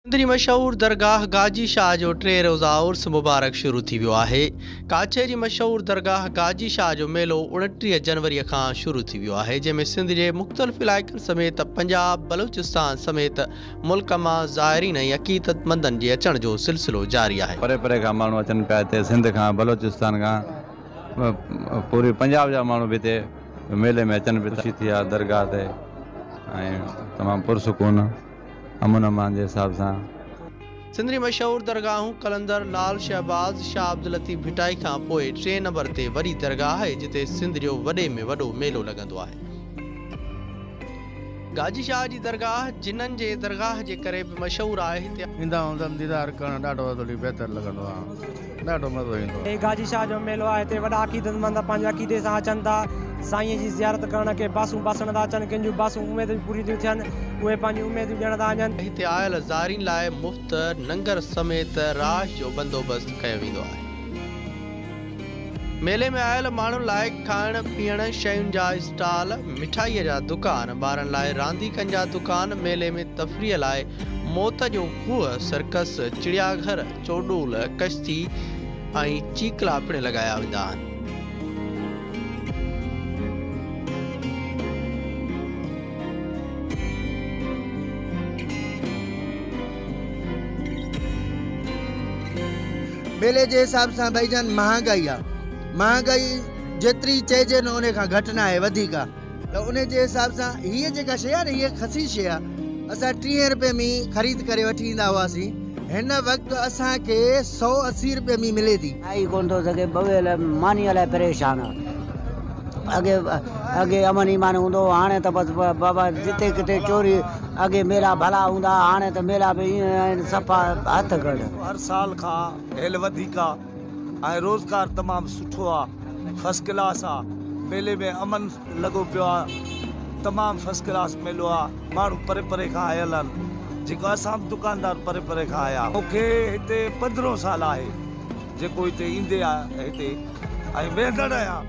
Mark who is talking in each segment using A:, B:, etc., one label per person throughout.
A: سنڌ جي مشهور درگاهه گاجي شاهه جو ٽي روزه عرس مبارڪ شروع ٿي ويو آهي. ڪاڇي جي مشهور درگاهه گاجي شاهه جو ميلو 29 جنوري کان شروع ٿي ويو آهي، جنهن ۾ سنڌ جي مختلف علائقن سميت پنجاب، بلوچستان سميت ملڪ مان زائرين ۽ عقيدتمندن جي اچڻ جو سلسلو جاري آهي.
B: پري پري کان ماڻهو اچن پيا هتي سنڌ کان، بلوچستان کان، پوري پنجاب جا ماڻهو به هتي ميلي ۾ اچن پيا. خوشي ٿي آهي درگاهه تي ۽ تمام پرسڪون امن امان جي حساب سان.
A: سنڌ جي مشهور درگاهون قلندر لال شهباز، شاهه عبداللطيف ڀٽائي کان پوء ٽئين نمبر تي وڏي درگاهه آهي، جتي سنڌ جو وڏي ۾ وڏو ميلو لڳندو آهي. گاجي شاهه جي درگاهه جنن جي درگاهه جي ڪري به مشهور آهي. هتي.
C: ايندا آهيون ديدار ڪرڻ ڏاڍو ٿوري بهتر لڳندو آهي، ڏاڍو مزو ايندو آهي.
D: هي گاجي شاهه جو ميلو آهي، هتي وڏا عقيدتمند پنهنجي عقيدي سان اچن ٿا، سائينء جي زيارت ڪرڻ، ڪي باسون باسڻ ٿا اچن، ڪن جون باسون اميدون پوريون ٿيون ٿين، اهي پنهنجون اميدون ڏيڻ ٿا وڃن.
A: هتي آيل زائرين لاء مفت ننگر سميت رهائش جو بندوبست ڪيو ويندو آهي. ميلي ۾ آيل ماڻهن لاء کائڻ پيئڻ شين جا اسٽال، مٺائيء جا دڪان، ٻارن لاء رانديڪن جا دڪان، ميلي ۾ تفريح لاء موت جو کوهه، سرڪس، چڙيا گهر، چوڏول، ڪشتي ۽ چيڪلا پڻ لڳايا ويندا آهن.
E: ميلي جي حساب سان ڀائي جان مهانگائي آ، مهانگائي جيتري چئجي نه ان کان گهٽ نه آهي، وڌيڪ آ، ته ان جي حساب سان هيء جيڪا شيء آ نه هيء خسيس شيء آ. اسان 30 رپئي ۾ خريد ڪري وٺي ايندا هئاسين، هن وقت اسان کي 180 رپئي ۾ ملي ٿي.
F: کائي ڪونه ٿو سگهي، ٻه ويل مانيء لاء پريشان آ. اڳي اڳي امن ايمان هوندو هو، هاڻي ته بس بابا جتي ڪٿي چوري. اڳي ميلا ڀلا هوندا ها، هاڻي ته ميلا به ائين آهن صفا هٿ گهڙ.
G: هر سال کان هيل وڌيڪ آ ۽ روزگار تمام سٺو آ، فرسٽ ڪلاس آ، ميلي ۾ امن لڳو پيو آ، تمام فرسٽ ڪلاس ميلو آ، ماڻهو پري پري کان آيل آهن، جيڪو اسان به دڪاندار پري پري کان آيا. مونکي هتي 15 سال آهي جيڪو هتي ايندي آ هتي ۽ ويندڙ آهيان،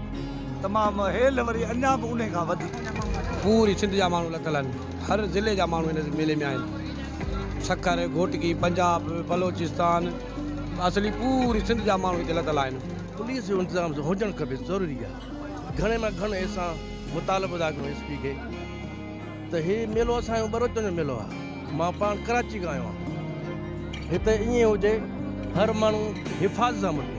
G: تمام هيل وري اڃا به انهي کان وڌيڪ.
H: پوري سنڌ جا ماڻهو لٿل آهن، هر ضلعي جا ماڻهو هن ميلي ۾ آهن، سکر، گهوٽڪي، پنجاب، بلوچستان، اصلي پوري سنڌ جا ماڻهو هتي لٿل آهن.
C: پوليس جو انتظام هجڻ کپي، ضروري آهي، گهڻي مان گهڻو اسان مطالبو ٿا ڪريون ايس پي کي ته هي ميلو اسان جو ٻروچن جو ميلو آهي، مان پاڻ ڪراچي کان آيو آهيان، هتي ائين هجي هر ماڻهو حفاظت سان ملڪ.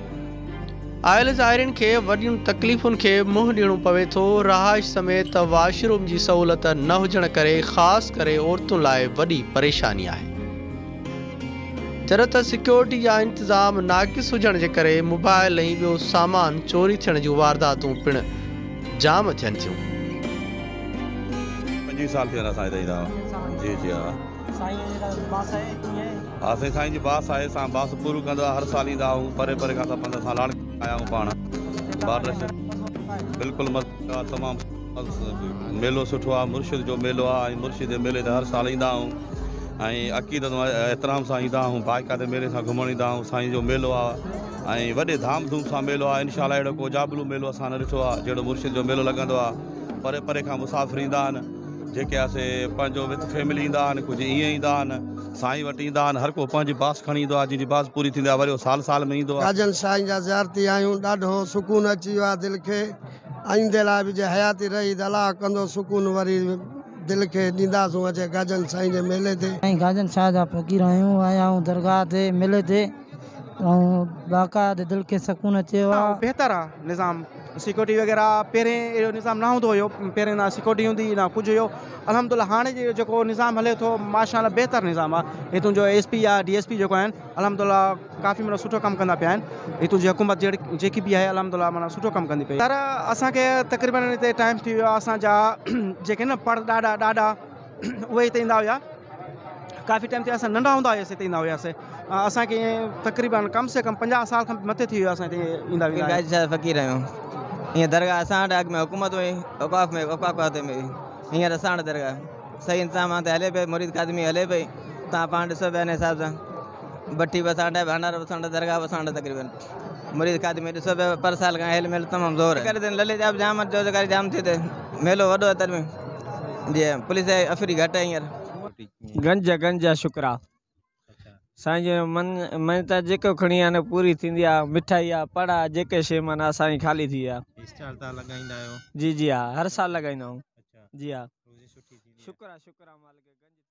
A: آيل زائرين کي وڏين تڪليفن کي منهن ڏيڻو پوي ٿو، رهائش سميت واش روم جي سهولت نه هجڻ ڪري خاص ڪري عورتن لاء وڏي پريشاني آهي، جڏهن ته سيڪيورٽي جا انتظام ناقص هجڻ جي ڪري موبائل ۽ ٻيو سامان چوري ٿيڻ جون وارداتون پڻ جام ٿين ٿيون.
B: 25 سال ٿي ويا آهن اسان هتي ايندا جي جي ها.
D: سائين جي باس آهي ڪيئن؟
B: ها سائين، سائين جي باس آهي، اسان باس پورو ڪندو آهي، هر سال ايندا آهيون، پري پري کان اسان پنڌ اسان لاڙڪاڻي آيا آهيون پاڻ بارڊر بلڪل مزو تمام ميلو سٺو آهي، مرشد جو ميلو آهي ۽ مرشد جي ميلي تي هر سال ايندا آهيون ۽ عقيدت احترام سان ايندا آهيون، باقاعده ميلي سان گهمڻ ايندا آهيون، سائين جو ميلو آهي ۽ وڏي ڌام ڌوم سان ميلو آهي، انشاء الله اهڙو ڪو جابلو ميلو اسان نه ڏٺو آهي جهڙو مرشد جو ميلو لڳندو آهي، پري پري کان مسافر ايندا آهن، جيڪي آسي پنهنجو وٿ فيملي ايندا آهن، ڪجهه ائين ايندا آهن، سائين وٽ ايندا آهن، هر ڪو پنهنجي باس کڻي ايندو آهي، جنهن جي باس پوري ٿيندي آهي وري اهو سال سال ۾ ايندو آهي.
E: گاجن سائين جا زيارتي آهيون، ڏاڍو سڪون اچي ويو آهي دل کي، آئيندي لاء به جي حياتي رهي ته الله ڪندو سڪون وري دل کي ڏينداسون اچي گاجن سائين جي ميلي تي.
I: سائين گاجن شاهه جا فقير آهيون، آيا آهيون درگاهه تي ميلي تي ۽ باقاعده دل کي سڪون اچي ويو آهي.
D: بهتر آ نظام سيڪيورٽي وغيره پهرين اهڙو نظام نه هوندو هيو، پهرين نه سيڪيورٽي هوندي هئي نه ڪجهه هيو، الحمدلله هاڻي جيڪو نظام هلي ٿو ماشاء الله بهتر نظام آ، هتون جو ايس پي يا ڊي ايس پي جيڪو آهن الحمدلله ڪافي معنيٰ سٺو ڪم ڪندا پيا آهن، هتون جي حڪومت جيڪي به آهي الحمدلله معنيٰ سٺو ڪم ڪندي پئي. سر اسان کي تقريبن هتي ٽائيم ٿي ويو آ، اسان جا جيڪي نه پڙ ڏاڏا ڏاڏا اهي هتي ايندا هيا، ڪافي ٽائيم ٿي اسان ننڍا هوندا هياسي هتي ايندا هياسي، اسان کي تقريبن ڪم سي ڪم 50 سال کان مٿي ٿي ويو اسان هتي ايندا ويندا آهيون.
J: گاجي شاهه فقير آهيون، هينئر درگاهه اسان وٽ اڳ ۾ حڪومت هئي اوقاف ۾ اوقاف کاتي ۾ هئي، هينئر اسان وٽ درگاهه صحيح انتظام تي هلي پئي، مريد خادمي هلي پئي، توهان پاڻ ڏسو پيا ان حساب سان بٺي به اسان وٽ آهي، ڀانڊارو به اسان وٽ، درگاهه به اسان وٽ، تقريبن مريد خادمي ڏسو پيا پر سال کان هيل ميل تمام زور آهي. للي جا به جام جو جام ٿئي ته ميلو وڏو آهي تڏهن به جي پوليس جي افري گهٽ آهي هينئر.
D: گنج گنج جا شڪرا.
K: سائين جي من مڃتا جيڪو کڻي آ نه پوري ٿيندي آ مٺائي آ پڙ آ جيڪي شي معنيٰ اسان جي خالي ٿي آ.
L: اسٽال تان لڳائيندا آهيو؟
K: جي جي ها هر سال لڳائيندا آهيون. جي ها.
L: روزي سٺي ٿيندي آ.
K: شڪر آ شڪر آ مالڪ گنج.